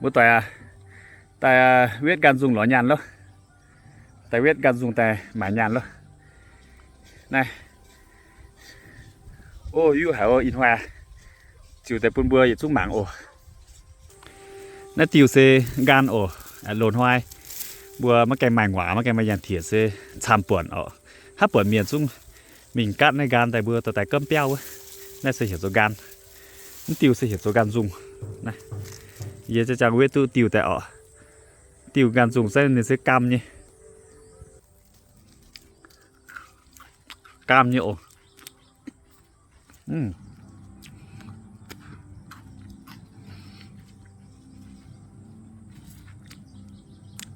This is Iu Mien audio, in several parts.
Muoz-doic aac, daaih wetv nqaanh nzungh lorz nyaanh loh. Daaih wetv nqaanh nzungh daaih maaic nyaanh loh. Naaiv, o, yuqv haic o, ih hnoi ziux daaih bun mbuo yietc zungv mangc oc. Naaiv diuh se nqaanh oc. Loz-hnoi mbuo maiv gaengh maaih nguaaz, maiv gaengh maaih nyaanh tietc se camv buonc oc. Hnangv buonc mienh zungv mingh gaatv naaiv nqaanh daaih, mbuo dorh daaih gomv biauv wuov. Naaiv se heuc zoux nqaanh. Mv diuh se heuc zoux nqaanh nzungh. Naaiv, yie jangx-jangx wetv duqv diuh daaih oc. Diuh nqaanh nzungh se ninh se gaam nyei. Gaam nyei oc.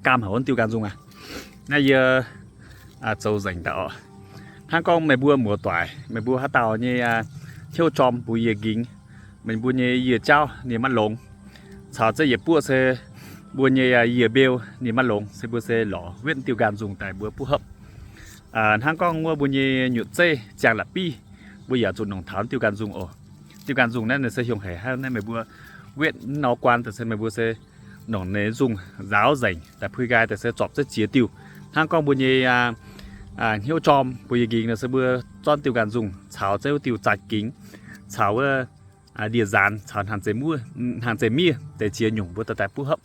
Gaam haic wuov diuh nqaanh nzungh aac. Naaiv yie zoux nzengc daaih oc. Hnangv gorngv meih mbuo muoz-doic, meih mbuo haaix dauh nyei hnyouv jorm bun yie nqingx, meih mbuo nyei yie jauv ninh maiv longx, caux zengv yietc buoqv se mbuo nyei yie mbeu ninh maiv longx, se mbuo se lorz wetv diuh nqaanh nzungh daaih mbuo buov hopv. Hnangv gorngv wuov mbuo nyei nyutc zeiv ziangh la'biv, mbuo yaac zuqc nongc taux diuh nqaanh nzungh oc. Diuh nqaanh nzungh naaiv ninh se hiongh haic hnangv naaiv, meih mbuo wetv norm guaan daaih se meih mbuo se nongc ninh nzungh nzaaux nzengc daaih puix nqaai daaih se zorpc zengv jiex diuh. Hnangv gorngv mbuo nyei hnyouv jorm bun yie nqingx nor se mbuo zornv diuh nqaanh nzungh caux zengv wuov diuh zaatc gingx caux wuov ndie-nzaanx caux hnaangx-zeih miev deix jiex nyungc mbuo dorh daaih buov hopv.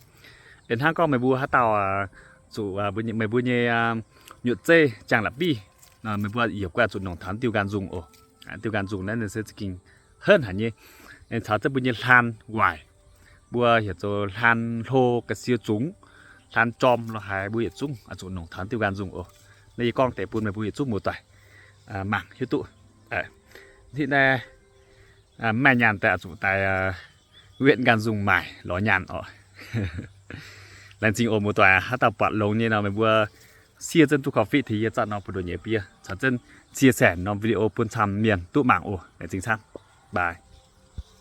Hnangv gorngv meih mbuo haaix dauh zuqc meih mbuo nyei nyutc zeiv ziangh la'biv, meih mbuo yietc guanh zuqc nongc taux diuh nqaanh nzungh oc. Diuh nqaanh nzungh naaiv ninh se za'gengh henv haic nyei. Caux zengv mbuo nyei hlaan waaic, mbuo heuc zoux hlaan hlo ga'sie zungx, hlaan jorm lo haaix mbuo yietc zungv zuqc nongc taux diuh nqaanh nzungh oc. Naaiv yie gorngv deix bun meih mbuo yietc zungv muoz-doic mangc hiuv duqv. Hitv naaiv maaih nyaanh daaih zuqc daaih wetv nqaanh nzungh maaic lorz nyaanh oc. Laengz zingh oc muoz-doic, haaix dauh buatc longx nyei nor meih mbuo share zengv duqv korv-fiqv tengx yie zatv norm buoz-ndoqv nyei biev caux zengv chia sẻ norm video bun camv mienh duqv mangc oc. Laengz zingh camv. Bye.